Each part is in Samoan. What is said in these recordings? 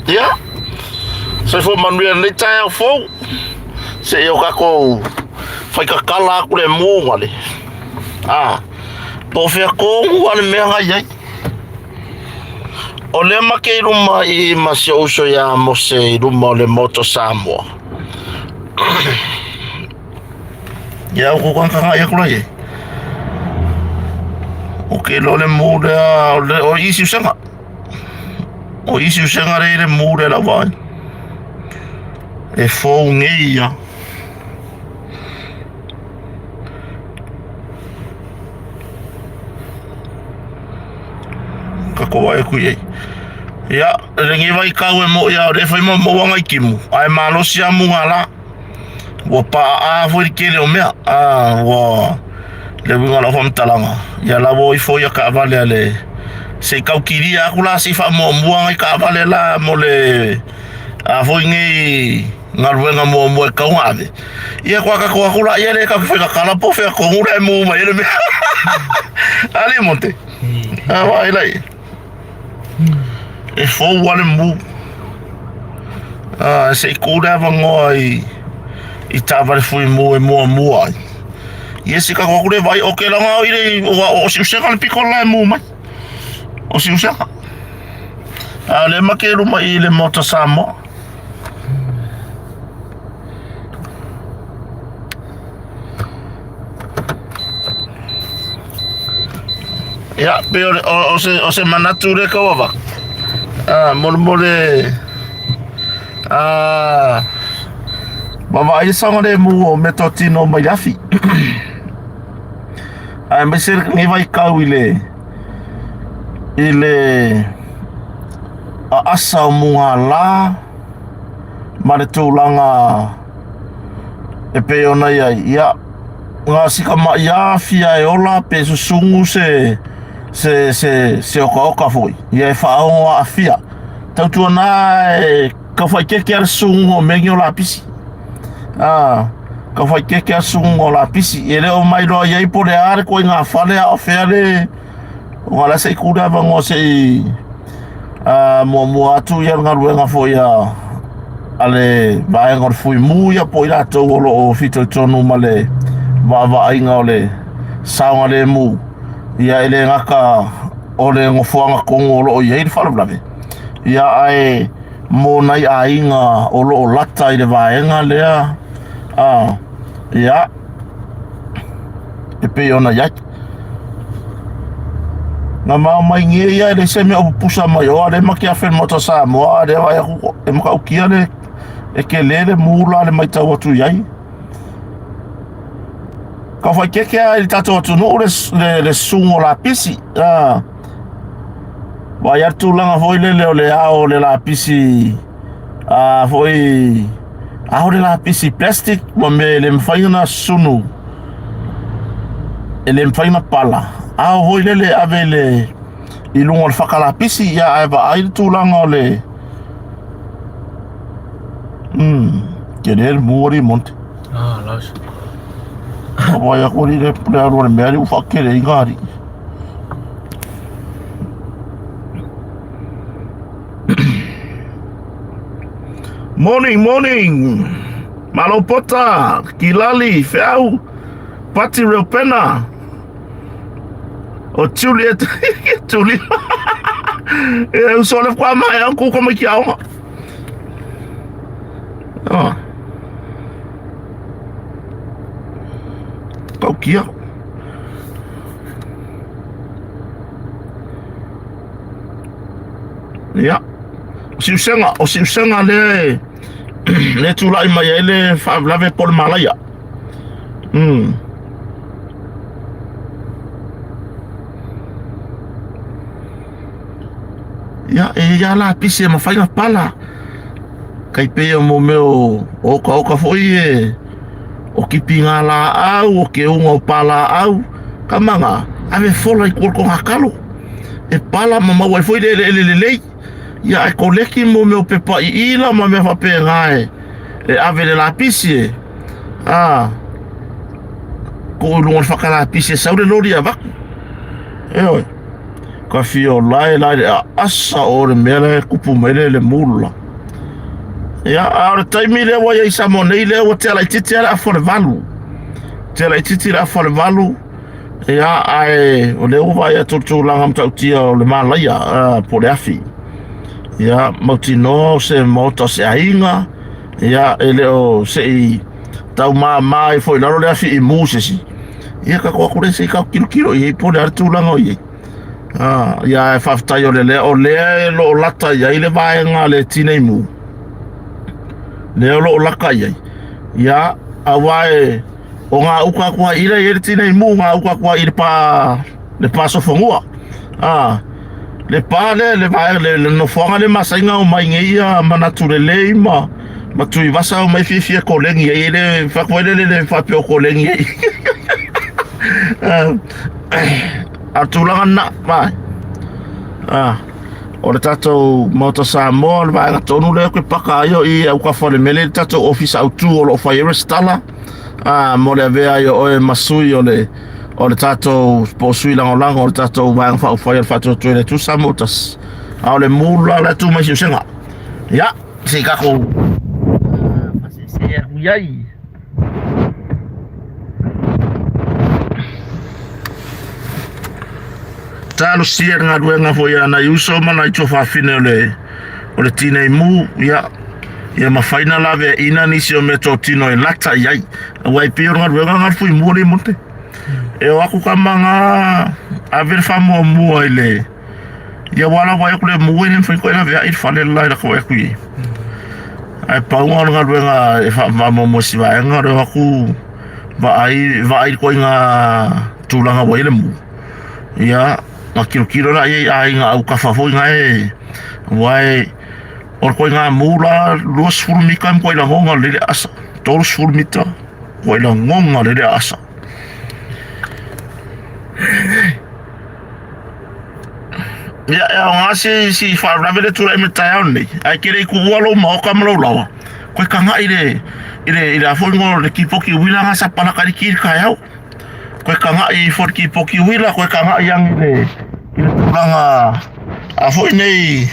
Ia, soifua manuia lenei taeao fou. Seia o tatou faikakala atu le mu ma le a po o fea tonu a le mea na i ai. O lea ma ke i luma i ma si ou uso ia Mose i luma o le Maota Samoa. Ia o ko kanga ia kula ye. O ke lo le mu lea o le o isi usanga. O isi usanga le le mu le la vai. E fou nei ia. Ka ko ai ku ye. Ia, le ngi vai kau e mo ia o le fai mo mo wanga ikimu. Ai malosi amu ngala. Ua paʻaʻā foi le tele o mea, a ua le uiga o lau faamatalaga, ia la ua o ifo ia taavale a le se i tau kilia atu la se i faamuamua nai taavale la mo le a foi nei galuega muamua e tatau ona ave. Ia kua tatou atu la ia le tatou faikakala po o fea tonu la e mu mai ai le mea. A le Monte? A vaai la i ai. E fou lava le mu. A, se i kū le avanoa i, i taavale fui mu e muamua ai. Ia se tatou atu le vaai, o ke laga o i le, o, o siusega le pito la e mu mai. O siusega. A o lea ma ke luma i le Maota Samoa. Ia, pei o, o, o, se, o se manatu lea kau ava. Ah, mo, mo le... Ah, vaavaai le saogalemu o meatotino mai le afi. Aemaise lenei vaitau i le i le aasa o mugala ma le tulaga e pei ona i ai, ia, ngā sika mai āwhia e ola pe susungu se, se, se, se okaoka foi. Ia e whaongo a awhia. Tautua nā e ka whai keke a le susungu o mengi o lapisi. Ah, ka whai keke a le susungu o lapisi. E leo mai loa iai po le are koe ngā whale a o whea le, o ngā lasa i kura vangoa se i, a muamua atu ia le galuega foi a a le vaega o le Fuimu ia po o i latou o lo o fitoitonu ma le vaavaaiga o le saogalemu ia e le gata o le nofoaga tonu o lo o i ai le faalavelave ia ae mo nai aiga o lo o lata i le vaega lea a ia e pei ona i ai. Na mao mai nge ia e le se mea o pupusa mai o ale ma ke afe mota Samoa ale vai aku e matautia le e ke lele mula le maitau atu i ai. Ka whai keke a i le tatou atunuu le, le, le susuga o lapisi. Ah. Vai atu tulaga foi lele o le ao o le lapisi a foi a o le lapisi plastic ma mea e le mafai ona sunu e le mafai ona pala a o foi lele ave le i luga o le faka lapisi ia ae vaai le tulaga o le mm tele le mua li monte Ah, las. Wai aku ni le le alu le mea li ufa kele i ngari. Morning, morning. Malo pota, Kilali, Feau, Pati Reupena. O Juliet, Juliet. E uso le kwa mai au ku ko mai ki aonga. Ah. Kau kia. Ia. O siusega, o siusega lea e le tulai mai ai le faalavelave po o le malaia. Mm. Ia, e ia lapisi e mafai ona pala. Kai pei o mo mea o okaoka foi e o kipi ngā lāau, o ke unga o pālāau, ka manga, ave fola i kua ko ngā kalo. E pala ma mau ai foi le eleele lelei. Ia e koleki mo mea o pepa iila ma mea faapena e, e ave le lapisi e. A, ko i luga o le whakalapisi e sau le lori e avatu. E oi. Ka fia ola e la i le aasa o le mea la e kupu mai le le mula. Ia, a o le taimi lea ua i ai Samoa nei lea ua tea laitiiti lava le afa o le 8. Tea laitiiti le afa o le 8. Ia, ae o lea ua vaai atu le tulaga matautia o le malaia po o le afi. Ia, mautinoa o se maota o se aiga. Ia, e le o se i taumama ai foi i lalo le afi i mu se isi. Ia, tatou atu lea se i tatou tilotilo i ai po o le a le tulaga o i ai. Ah, ia, e faafetai o le lea, o lea e lo o lata i ai le vaega a le tinei mu. Lea o lo o lata i ai. Ia, aua e, o ngā uka atu ai ila i ai le tinei mu, ngā uka atu ai i le pā, le pā sofonua. Ah, le pā lea, le vaega, le, le nofoaga le masaina o mai nei ia manatu lelei ma, ma Tuivasa o mai fiafia kolegi ai, e le, whakoe le le le whapea o kolegi ai. Ah, A tulaga na, vai. Ah, o le tatou Maota Samoa, o le vaega tonu lea koe paka ai o i au ka whare mele, le tatou ofisa autu o loo whai e resitala, ah, mo le avea ai o oe ma sui o le, o le tatou po o sui lagolago o le tatou vaega faaupufai o le Faatuatua i le Atua Samoa tasi. A o le mula la tu mai siusega. Ia, se i tatou faseese atu i ai. Talosia le galuega foi a nai uso ma nai tuafafine o le o le tinei mu, ia ia mafai na laveaina nisi o mea totino e lata i ai. Aua e pei o le galuega na le fuimu alii monte. E o aku ka manga ave le faamuamua i le ia ua ala wai aku le mu e le mafai koe laveai le fale le la i laka wai aku i ai. Ae pauga o le galuega e faamuamua si vaega o le o aku vaai vaai koe i ngā tulaga ua i ai le mu. Ia, na kilokilo la i ai aiga aukafa foi nga e aua e o le koe ngā mu la 20 mita ma koe lagonga le le asa 30 mita koe lagonga le le asa. Ia, e aoga si, si faalavelave le tulai mai taeao nei. Ae ke le i kuua lou maoka ma lou lawa. Koe kagaʻi le, i le, i le a foi ngo le kipoki uila nga sa palakaliki i le taeao. Koe kagaʻi ifo le kipoki uila, koe kagaʻi angi le, i le tulaga a foi nei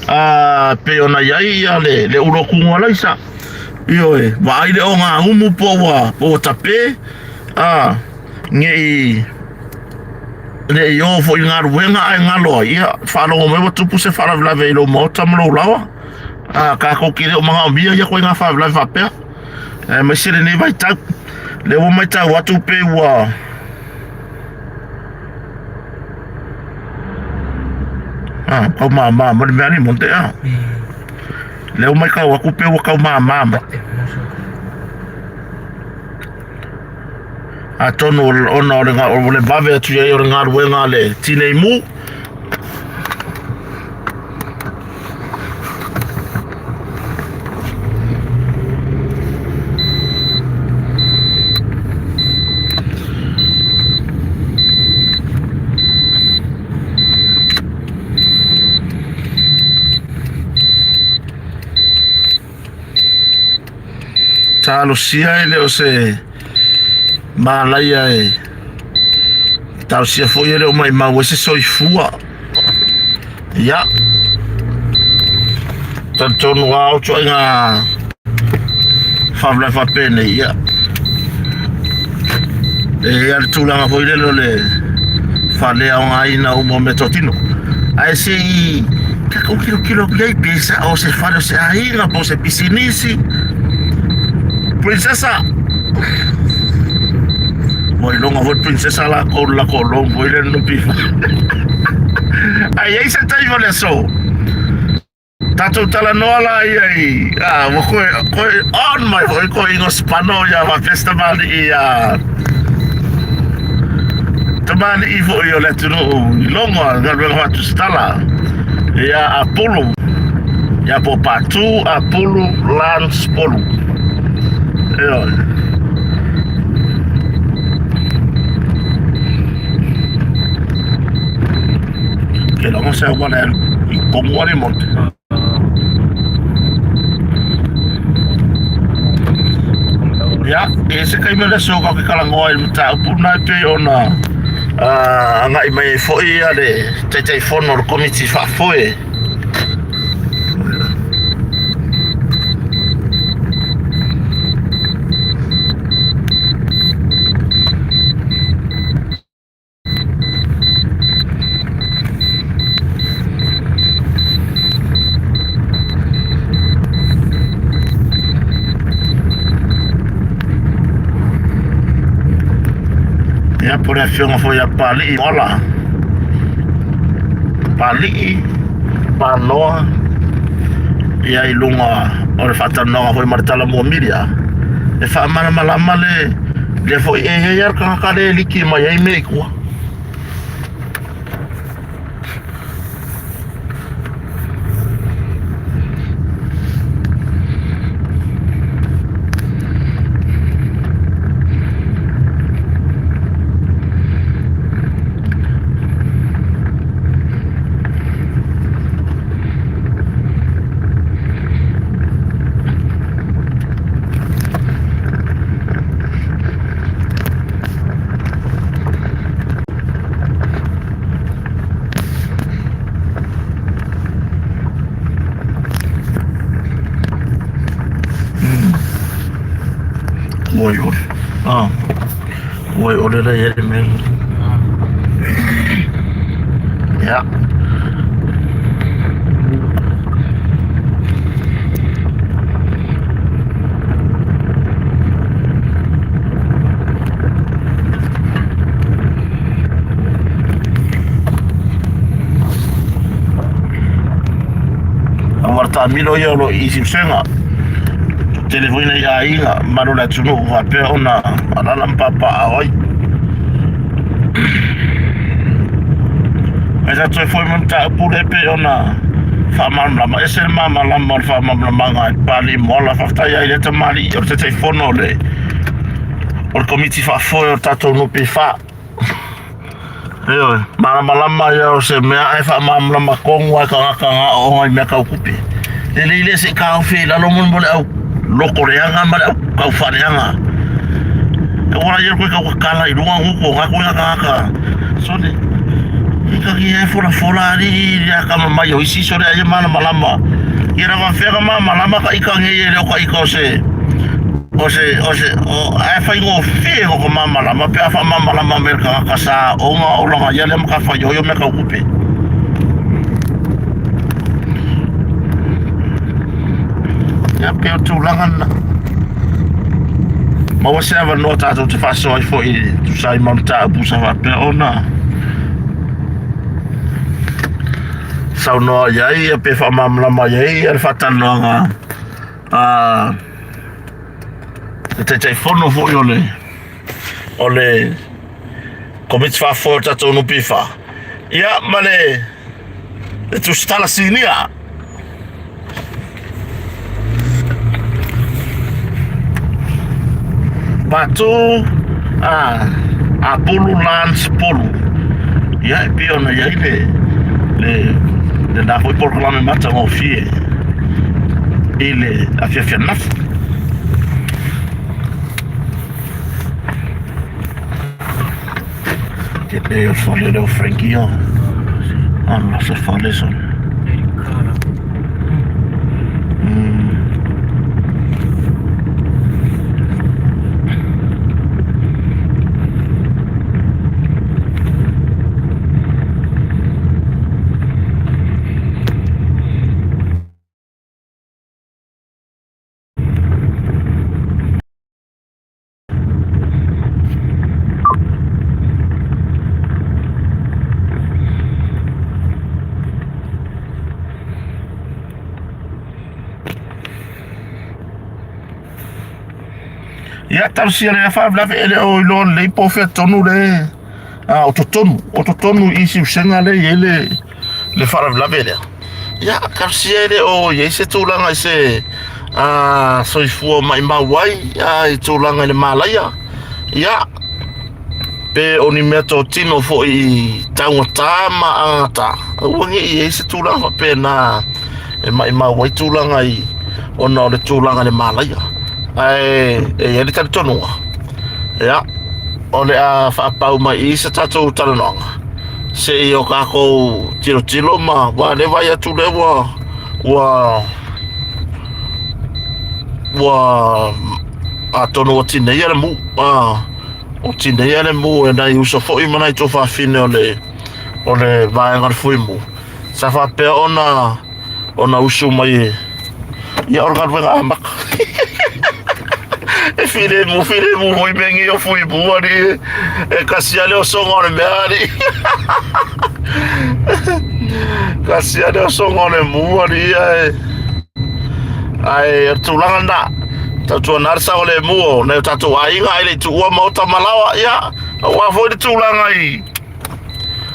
a pei ona i ai ia le, le ulo kuga laisa. Ioe, vaai le o ngā umu po ua, po ua tapē, a, nge i le i o foi i galuega ae galo ai, ia, faalogo mai ua tupu se faalavelave i lou maota ma lou lawa. A, kākou ke le o manaomia ia koe ngā faalavelave faapea. Aemaise lenei vaitau. Lea ua matau atu pe ua A, kau māmā mai le mea ni monte a. Lea ua matau atu pe ua kau māmā mai. Atonu ona o le, o le vave atu i ai o le galuega a le tinei mu. Talosia e le o se malaia e talosia foi e le o maimau ai se soifua. Ia, talitonu lava o ituaiga faalavelave faapenei, ia, e i ai le tulaga foi lele o le faaleaogaina uma o meatotino. Ae se i tatou tilotilo atu i ai pe sao se fale o se aiga po o se pisinisi. Princesa! Ua iloga foi le princesa lakou le lakou loan foi lea le NPF. Ae i ai se taimi o le aso. Tatou talanoa la ia i a ua koe koe on mai foi koe ingo spano ia faapea se tamalii a tamalii foi o le atunuu i Logo a galuega faatusitala ia Apulu ia po Patu Apulu Lance Polu ioe. Ke logo se auala e alu i Komu ale mo te. Ia, e se taimi o le aso kau ke kalangoa i le mataupu na e pei ona Agai mai ai foi le Taitaifono o le Komiti Faafoe. Ia, po o le afioga foi ia Papalii Moala. Papalii Panoa, ia i luga o le faatalanoaga foi ma le Talomua Media, e faamalamalama le lea foi e i ai lava le tagata lea e liki mai ai mea i tua. Oi oi. Ah. Oi oi le le me. Ya. Aua le taamilo ia o lo o i Siusega. Tele foi nei aiga ma lo le atunuu faapea ona alala ma papaaao ai. Ae sa toe foi mai mataupu lea pei ona faamalamalama. Ese le malamalama o le faamalamalamaga e Papalii Moala. Faafetai ai i le tamalii o le Taitaifono o le o le Komiti Faafoe o le tatou NPF. Ioe, malamalama ia o se mea ae faamalamalama tonu lava e tagata na aooga i mea tau tupe. Lelei le se i taofi ai i lalo mo le au loko leaga ma le au tau faaleaga. Aua ia koe tau tatala i luga gutu o na koe na tagata. Sole, i kaki e folafola alii i le akamamai o isi sole ai e malamalama. Ia na faafefea na malamalama ka ika nei e le o ka ika o se O se, o se, o, ae faigofie ko ka māmalama pe a faamāmalama me le tagata sa aoga olaga ia lea matafaioi o mea tau tupe. Ia pei o tulaga lena. Maua se avanoa tatou te faasoa ai foi e tusa ai ma mataupu sa faapea ona saunoa i ai ia pe faamalamalama i ai le faatalanoaga a le Taitaifono foi o le o le Komiti Faafoe o le tatou NPF ia ma le le Tusitala Sinia. Patu a Apulu Lance Polu ia e pei ona i ai le le lena foi polokalame matagofie i le afiafi ananafi. Te pei o fale leo Frankie o. Ala se fale son. Ia talosia le faalavelave e le o iloa lelei po o fea tonu le a o totonu o totonu i Siusega lea e i ai le le faalavelave lea. Ia talosia e le o i ai se tulaga i se a soifua maimau ai a i tulaga i le malaia. Ia pe o ni mea totino foi i taugata ma agata, aua ne i i ai se tulaga faapena e maimau ai tulaga i ona o le tulaga i le malaia. Ae e i ai le talitonuga, ia. o le a faapau mai i se tatou talanoaga se i o kākou tilotilo ma ua le vai atu lea ua ua ua atonu ua tineia le mu a o tineia le mu e nai uso foi ma nai tuafafine o le o le vaega o le fuimu sa faapea ona ona usu mai e ia o le galuega amata e filemu filemu foi mea nei o fuimu alii e kasi lava le osoga o le mea alii kasi lava le osoga o le mu alii ae ae o le tulaga lena tautuana le saogalemu o nai o tatou aiga ae le i tuua maota ma laoa ia aua foi le tulaga i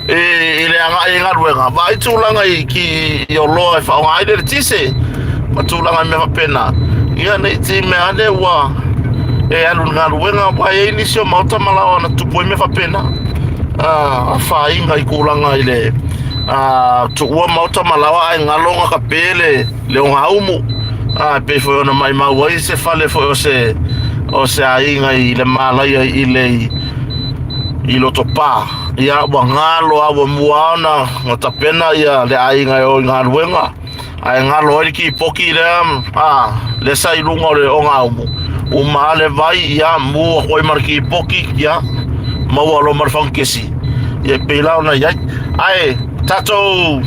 i le agai i galuega, vaai tulaga i ki i oloa e faaaoga ai le eletise ma tulaga i mea faapena. Ia ne i te i mea ane ua e alu i le galuega aua e i ai nisi o maota ma laoa na tupu ai mea faapena. Afaina i tulaga i le tuua maota ma laoa ae galo ona kape le le ogaumu. E pei foi ona maimau ai se fale foi o se o se aiga i le malaia i le i Lotopa. Ia ua galo lava, ua mua ona na tapena ia le aiga e o i galuega, ae galo ai le kipoki lea, a, lea sa i luga o le ogaumu, uma lava le vai, ia mu atu ai ma le kipoki, ia maua loa ma le fagukesi. Ia e pei la ona i ai. Ae tatou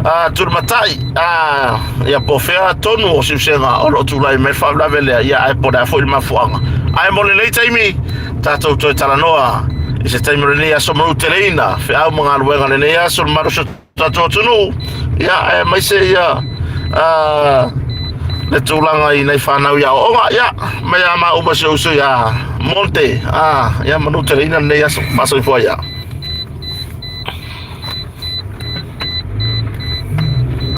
a, tulimatai, a, ia po o fea tonu o Siusega o lo o tulai mai le faalavelave lea, ia ae po o le a foi le mafuaaga. Ae mo lenei taimi, tatou toe talanoa i se taimi o lenei aso manuteleina feau ma galuega o lenei aso le malosi o tatou atunuu ia aemaise ia le tulaga i nai fanau i aoaoga ia mai a maua ma si ou uso ia Monte ia manuteleina lenei aso faasoifua ia.